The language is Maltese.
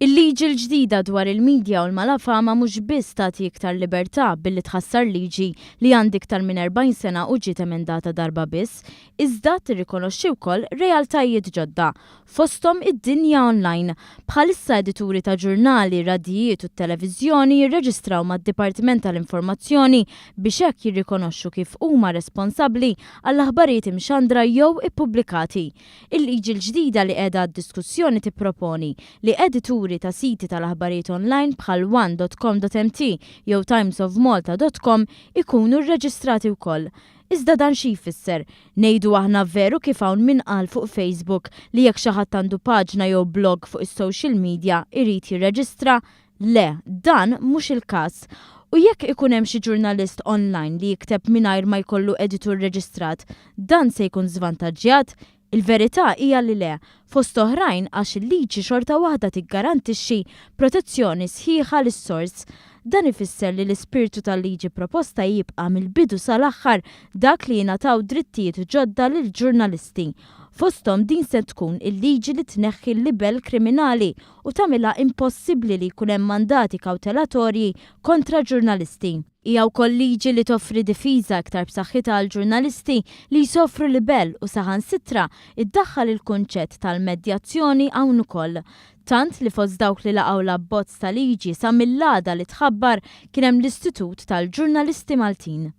Il-liġi l-ġdida dwar il-midja u l-malafama mhux biss tagħti iktar libertà billi tħassar liġi li għandha iktar minn 40 sena u ġiet emendata darba biss, iżda tirrikonoxxi wkoll realtajiet ġodda, fosthom id-dinja online. Bħalissa edituri ta' ġurnali, radijiet u t-televiżjoni jirreġistraw mad-Dipartiment tal-Informazzjoni biex hekk jirrikonoxxu kif huma responsabbli għall-aħbarijiet imxandra jew ippubblikati. Il-liġi l-ġdida li qiegħda għad-diskussjoni tipproponi li edituri ta' siti tal-aħbarijiet online bħal one dot com dot mt jew timesofmalta dot com ikunu rreġistrati wkoll. Iżda dan xi jfisser? Ngħidu aħna veru kif hawn min qal fuq Facebook li jekk xi ħadd għandu paġna jew blog fuq is-social media jrid jirreġistra? Le, dan mhux il-każ. U jekk ikun hemm xi ġurnalist online li jikteb mingħajr ma jkollu editur reġistrat, dan se jkun żvantaġġjat? Il-verità hija li le, fost oħrajn għax il-liġi xorta waħda tiggarantixxi protezzjoni sħiħa lis-sors. Dan ifisser li l-ispirtu tal-liġi proposta jibqa' mill-bidu sal-aħħar dak li jingħataw drittijiet ġodda lill-ġurnalisti. Fosthom din se tkun il-liġi li tneħħi l-libell kriminali u tagħmilha impossibbli li jkun hemm mandati kawtelatorji kontra ġurnalisti. Hija wkoll liġi li toffri difiża iktar b'saħħitha għal ġurnalisti li jsofru libell u saħansitra ddaħħal il-kunċett tal-medjazzjoni hawn ukoll. Tant li fost dawk li laqgħu l-abbozz ta' liġi sa mill-għada li tħabbar kien hemm l-Istitut tal-Ġurnalisti Maltin.